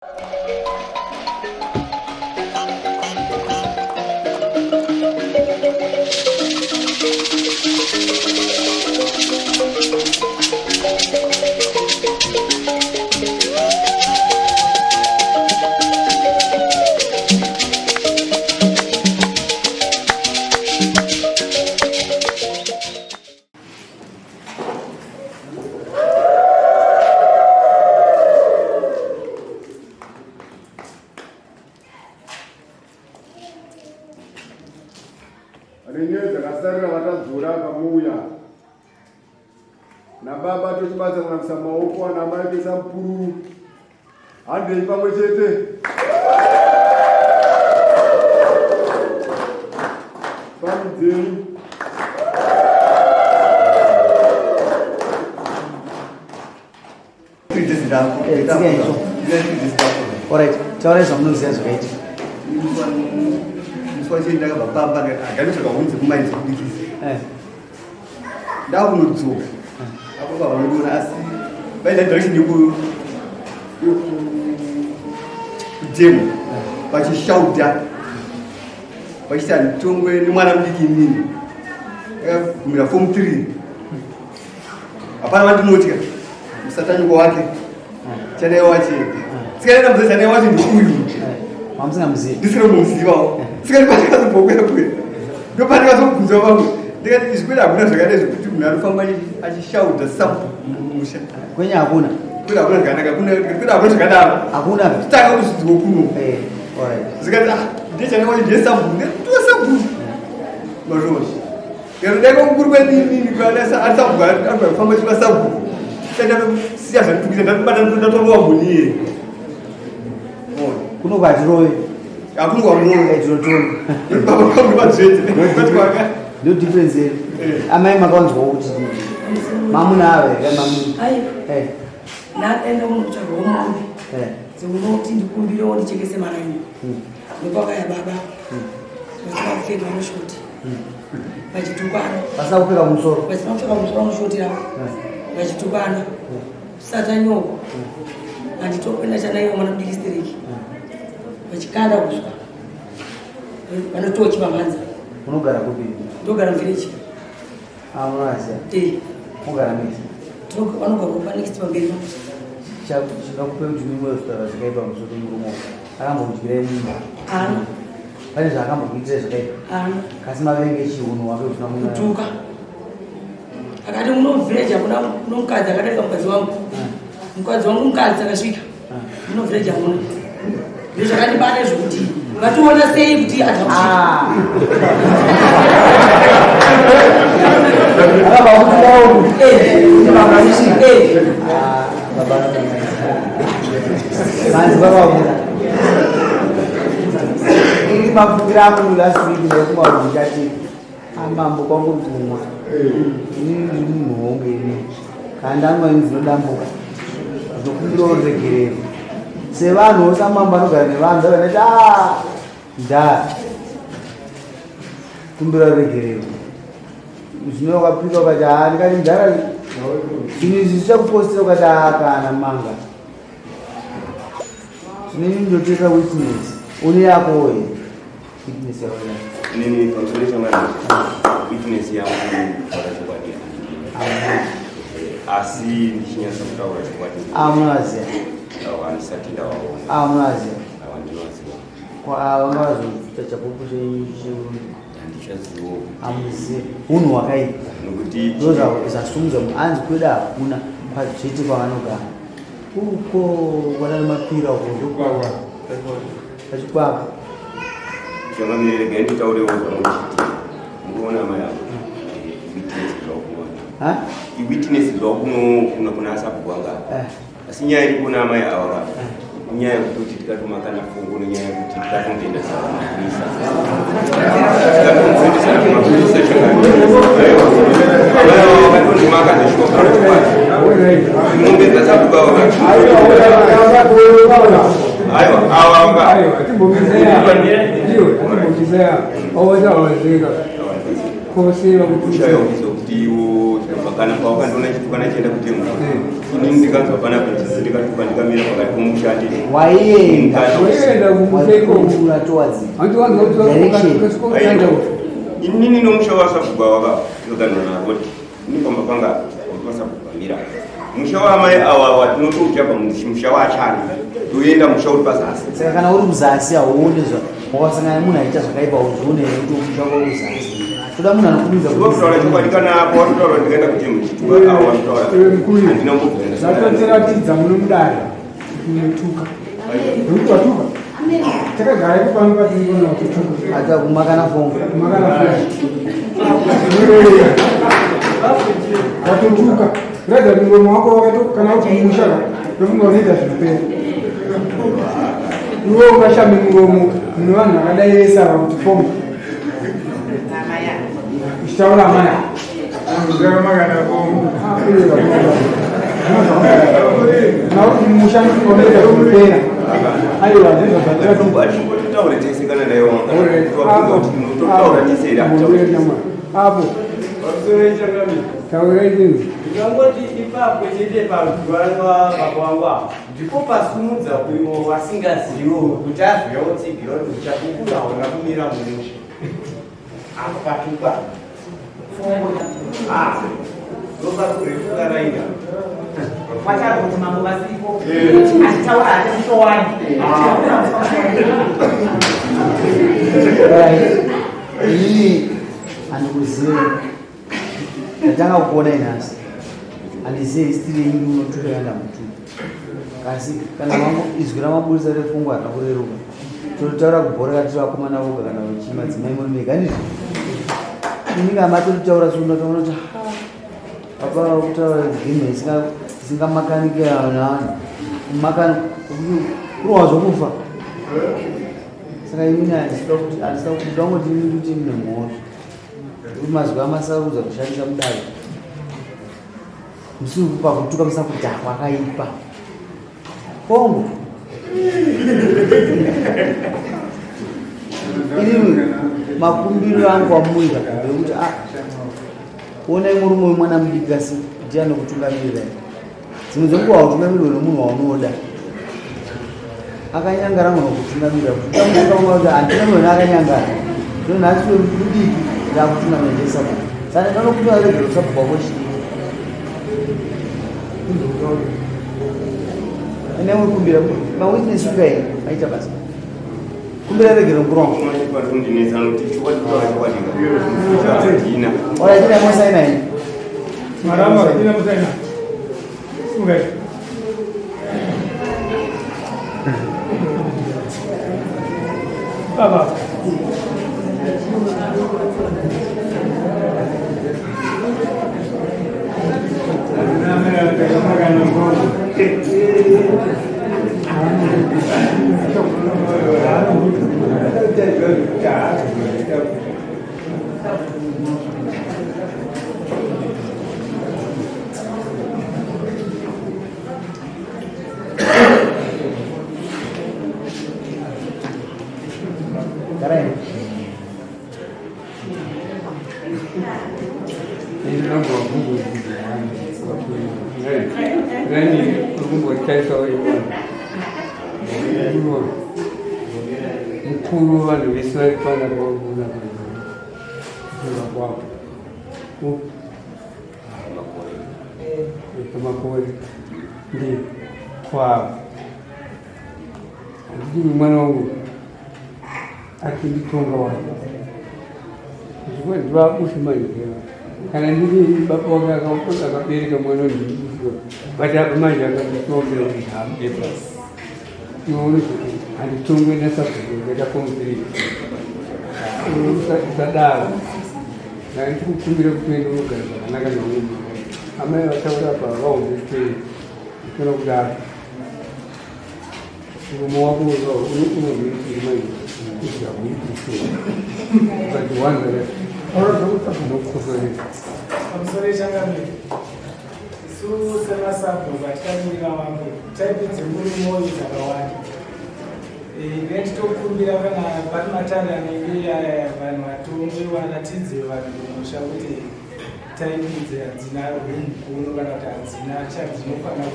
Ane dzakasarira vatadzora pamuuya nababa tochibatsa kunamisa maoko ana mai kuisa mupururu handei pamwe chete. Pamidzenyu. Alright, taurai zvamunoziva zvakaita. Musi wacho ndakabva pamba ndakanotsvaga hunzi kumainzi kubikisa. Ndakunodzoka. Apo baba vanondiona asi vaenda direction yeku kudemo vachishauta vachiti handitongwe nemwana mudiki inini. Ndakagumira form 3. Hapana vandinotya. Musatanyuko wake. Chanai wache. Sikana ndambuza chanai wache ndiuyu. Mamusingamuzivi. Ndisina kumuzivawo. Sikana pandakazobhokwera kwera. Ndopandakazobvunza vamwe. Ndikati izvi kwera hakuna zvakadai zvekuti munhu anofamba achishauta sapu mumusha. Kwenye hakuna. Kwera hakuna zvakanaka. Kwera hakuna zvakadaro. Hakuna. Tanga kuzvidziwo kuno. Eh, alright. Zikati ah, ndiye chanai wache ndiye sapu. Ndiye sapu. Mazvozvo. Dai kwakukuru kwedu inini asabhuku anofamba chiva sabhuku siya zvanditukisa ndakubata ndatorowa mboni iye kuno kwatirove hakuno kwamurowe tinotonga baba kwangu vadzvete ndo difference yedu amai makawanzwawo kuti mamuna ava here mamuna ndakaenda kunotsvagawo mombe dzeunoti ndikumbirewo ndichekese maraini ndokwakaya baba vasina kupfeka vanoshoti vachitukana vasina kupfeka kumusoro vasina kupfeka kumusoro vanoshotira vachitukana satanyoko handitokwenda chanaiwo mwana mudiki stereki vachikanda uswa vanotochi vamhanza unogara kupi ndogara muvhireji Amunoziva? Eh. Mugara mese. Vanogara kupa next pamberi. Chingakupe kuti mimwe kutaura zvakaipa pamusoro pemurume akambokudyirai mimba. Ano. Pane zvaakambokuitirai zvakaipa. Ano. Kasi mavenge chihunhu hwake usina kunaka. Kutuka. Akati muno village hakuna mukadzi akadarika mukadzi wangu. Mukadzi wangu mukadzi akasvika. Muno village hamuna. Ndozvakandibata zvekuti vationa sei kuti ah. Manzi vakabuda. Ini mafungira angu last week ndaifunga kuti ndichati amambo kwangu kumwa. Ini ndiri munhu honge ini. Kana ndamwa ini dzinodambuka. Ndinokumbira ruregerero. Sevanhu vose amambo anogara nevanhu ndava ndati ah ndaa. Kumbira ruregerero. Zvino wakapika ukati haa ndikati mdhara zvinhu izvi zvichakupostira ukati haa kana manga. Zvino ini ndoteka witness. Une yako here? Witness yako Inini pamusoro chamwari witness yangu kutaura chokwadi asi ndichinyatsa kutaura chokwadi Amunoziva. Awa handisati ndawaona. Amunoziva. Awa ndinoziva. Kwa vanga vazoita chapupu chenyu Handichazivo. Amuzivi. Hunhu hwakaipa. Nokuti Ndo zvasumudza munhu anzi kwedu hakuna kwadzvete kwavanogara. Uko kwanana mapira uko ndokwawa. Pachikwaka. Changamire regai nditaurewo zvamuchiti. Mukuona amai avo. Witness zvakuona. Ha? Iwitness zvakuno kuna kuna asabhuku anga. Eh. Asi nyaya iri kuna amai ava ka. Inyaya yekutoti tikatoma kana fungo nenyaya yekuti tikatomboenda kumapurisa. Tikatomboendesa kumapurisa changamire. Amai ava vakatondimaka zveshuwa kana chokwadi. Mombe dzasabhuku ava ka. Aiwa, ava ava. Kushaya kuti iwo Kubva kana pawakandiona chituka nachienda kutemwa inini ndikanzwa panapa ndichisi ndikatuka ndikamira pakati pomusha handiti Waienda. Waienda kumusha ikoko. Waikura towards Hanti Inini nomusha wasabhuku waka tinoganwa navo kuti ini pamba panga pasabhuku pamira musha waamai awa watinotouja pamusha waachani toenda musha uri pazasi. Saka kana uri muzasi hauone zva wakasangana nemunhu achiita zvakaipa uzvione here kuti musha wako uri muzasi. Toda munhu anokurumidza Kutaura chokwadi kana apo watotaura ndikaenda kuti chituka awo watotaura Mukuru. handina kumbobvira. Zvatotiratidza muno mudare kuti unotuka. Nekuti watuka. Takagara ipo pano patiri kuona kutuka. Ata kumakana fongo. Makana watotuka. Ratidza kuti muromo wako wakato kana uri kumusha ndofunga unoita zvinopera. Iwe ungashame muromo mune vanhu vakadai vese ava kuti fongo. Uchitaura amai. Nauti musha ndofunga unoita zvinopera. Aiwa, ndizvo zvatira. Atimbotaure tese kana naye totaura tese here? Apo taurai chinhu. Ndingangoti ipapo chete pazuva baba wangu apo ndipo pasumudza kuiwo vasingaziviwo kuti azouya otsigira kuti uchapupu hauna kumira mumusha apo patukwa ndopakurefuka raira. Wataura kuti mambo vasipo achitaura hake musowani. Right. Inini handikuzive. Ndatanga kukuona inhasi. Handizive history yenyu unotuka yandamutuka. Kasi kana mangu izwi ramaburisa refungwa harina kureruka. Tototaura kubhora tiri vakomana voga kana kuti madzimai muri mega handizvo. Ini kana matotaura seunotoona kuti ha baba vakutaura game isingamakanike navanhu. Kumakana kurohwa zvokufa. Saka inini handisida kuti handisida kuti ndangoti inini kuti mune mhosva. Nekuti mazwi amasarudza kushandisa mudare. Musiri kupa kutuka musa kudhakwa akaipa. Kongo. Inini makumbiro angu amuita ndekuti ah onai murume wemwana mudiki asi ndiye anokutungamirira. Dzimwe dzenguva hautungamirwe nemunhu waunoda. Akanyangara munhu kutungamirira. Kuti handingamirwe neakanyangara. Zvino nhasi mudiki ndakutungamira ndesabhuku. Saka ndinokumbira regero sabhuku wako chidiki. Ene kumbira mawitness ungai maita basa. Kumbira regero mukuru wangu. Ndinetsa nokuti chokwadi kutaura chokwadi handina. Ora chine mosaina ini. Maramba ina musaina. Sungai. Baba. Garai. Nani uri kumbotarisa mukuru vanhu vese vari panapa vakuona kufunga kwako pamakore ndi kwavo handiti mwana wangu achinditonga wako ndivabushi manje kana ndiri baba wake akabereka mwana ndibushiwa but apa manje akanditombera kuti hamudepa iwe unozoti handitongwe nasabhuku ndikaita form 3 usadaro ndikukumbira kuti uende unogara zvakanaka neumwe. Amai vataura apa vaombesei ndikona kudaro muromo wako unozoitiri manje kuti hakuitisei ukati wanzara unokosoresa. Pamusoro yechangamire, isu semasabhuku atikamira vamwe type dzemurumo dzakawanda. Ngatitokumbira kana pari matare anenge aya vanhu vatongwe varatidze vanhu kumusha kuti Type idzi hadzina mukono kana kuti hadzina chadzinofanira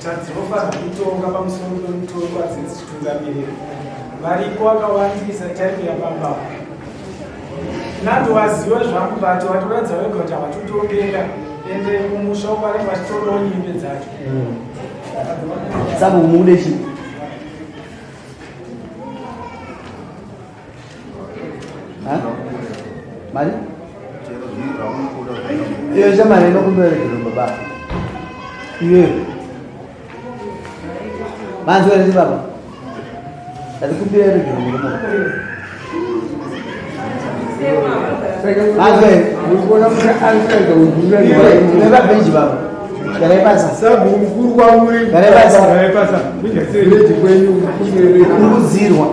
chadzinofanira kutonga pamusoro pemutongo wadzinenge dzichitungamirira. Variko vakawandisa type yababa nandowaziva zvangu but watoratidza wega kuti havatotongeka ende kumusha uko vanenge vachitodawo nyimbe dzacho. Saka umude chii? Mari? Iyo shamari inokumbira regero baba. Iwewe. Manzwa here baba? Ndikumbira regero murume. Manzwa here? Urikuona kuti ari kuratidza kuti Iwe benji baba. Garai pasi. Sabhuku mukuru kwamuri. Garai pasi. Garai pasi. Village kwenyu kumbira Kurudzirwa.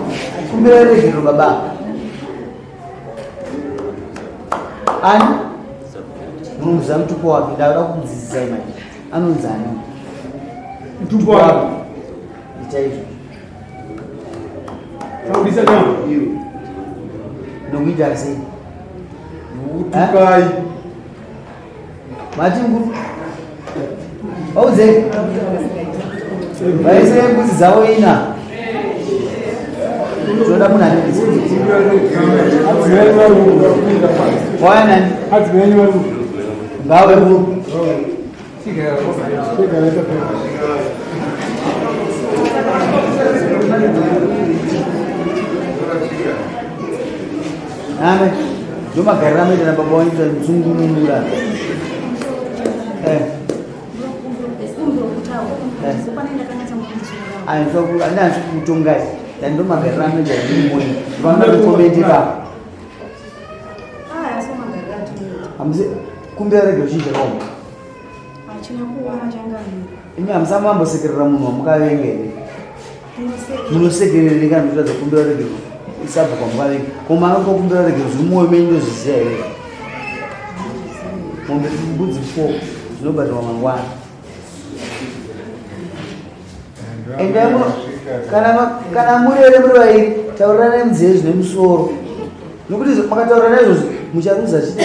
Kumbira regero baba. Ani? Munomuziva mutupo wake, ndauda kukudzidzisai manje. Anonzi ani? Mutupo wake. Ita izvo. Taurisa nyama. Iwe. Nokuita sei? Utukai. Mati nguru. Auze. Vaise mbudzi dzavo ina. Toda munhu ane Waya nani? Ngave muru. Ame. Ndomagarira amaita nababa wangu kuita nzungununura. Eh. Andinatso kutongai. Ndomagarira amaita ndiri Vanoda kukomenti pa. Hamusi kumbira rege uchinja kaoma. Hachina kuoma changamire. Imi hamusati mambosekerera munhu wamukavenga here? Munosekererei kana muchitadza kukumbira regero isabva kwamukavenga? Ko makangokumbira regero zviri mumwoyo menyu ndozviziva here? Mombe mbudzi 4 dzinobhadharwa mangwana. Endai muno kana kana murere muri vairi tauriranai munzeve zvine musoro nokuti makataurirana izvozvo mucharuza chete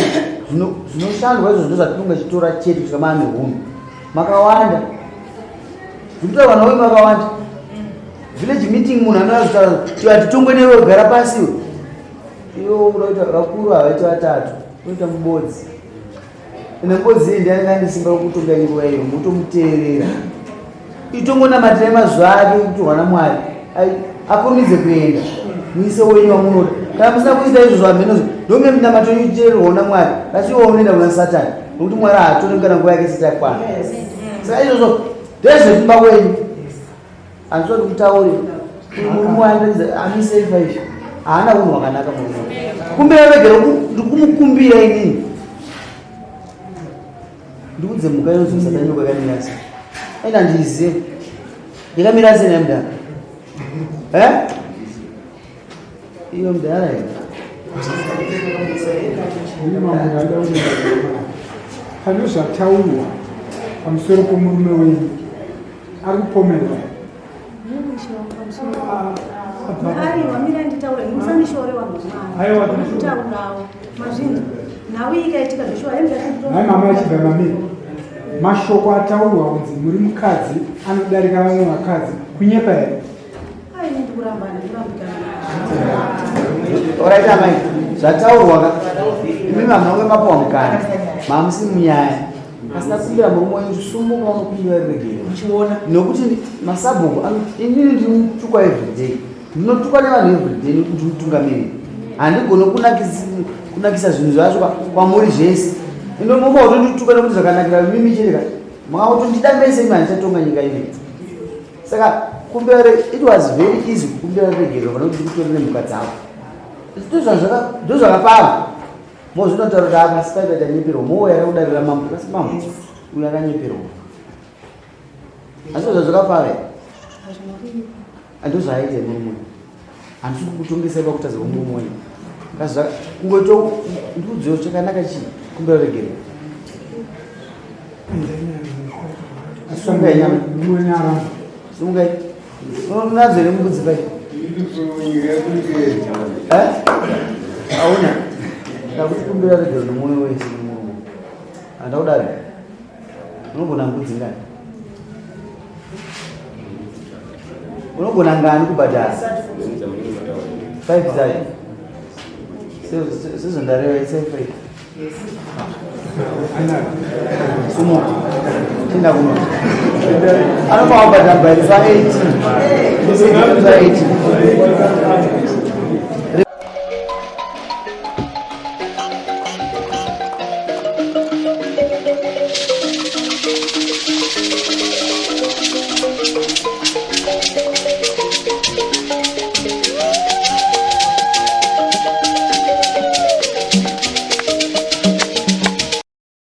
zvinoshandwa izvozvo ndozvatinonga chitora chete kusvika maane hunhu makawanda zvikuita vanhu vauye makawanda village meeting munhu anoazotaura kuti hatitongwe newe gara pasi iwe iwe unoita vakuru havaiti vatatu unoita mubodzi ende mubodzi iyi ndiani ane simba rekutonga nguva iyo motomuteerera itongonamatirai mazuva ake kutorwa namwari akurumidze kuenda muise wenyu wamunoda kana musina kuita izvozvo hameno ndonge minamato yenyu ichiteererwawo namwari asi iwe unoenda kuna satani nokuti mwari haatore kana nguva yake isati yakwana saka izvozvo ndezvekumba kwenyu handisati kutaure murume wandiratidza amiseifa izvi haana unhu hwakanaka murume kumbira regero ndikumukumbira inini ndikudze mhuka inonzi musatanyoka yakamira sei enda handiizive yakamira sei naye mudhara e iyo mudhara here Pane zvataurwa pamusoro pomurume wenyu ari kupomerwa. Aiwa, mira nditaure, musandishore vanhu Aiwa, kutaurawo mazvinzi. Nhau iyi ikaitika zveshuwa hembe Nhai mama achibva mamiri. Mashoko ataurwa kunzi muri mukadzi anodarika vamwe vakadzi kunyepa here? Ai, ndikuramba ndikurambikana. Alright amai, zvataurwa ka imi mamunonge mapuwa mukana mamusi munyaya asi ndakumbira murume wenyu sumuka unokumbira regero nokuti masabhuku inini ndinotukwa everyday ndinotukwa nevanhu everyday nekuti ndinotungamirira handigone kunakisa zvinhu zvacho kwamuri zvese ino mumba utondituka nekuti zvakanakira mimi chete ka makangotondida mese imi handichatonga nyika ino saka kumbira it was very easy kukumbira regerero pane kuti ndikutorere mhuka dzako ndozvakapava mozvinotaura kuti akasi paita tanyeperwa mouya akakudarira mambo kasi mambo uyo akanyeperwa asi zvazvakapava andozvaaita murume handisi kukutongesai pakutadza kwemurume wenyu kasi kungoita ndiudziwo chakanaka chii kumbira regerero sungai nyama sungai unadzo here mbudzi pai auna ndakuti kumbira regero nomwoyo wese nomurume. Handakudaro. Unogona mbudzi ngani? Unogona ngani kubhadhara? 5 dzacho. Sezvo ndareva isai 5. Sumuka. Tinda kuno. Anofa kubhadhara mubairo sa 18. Musi sa 18.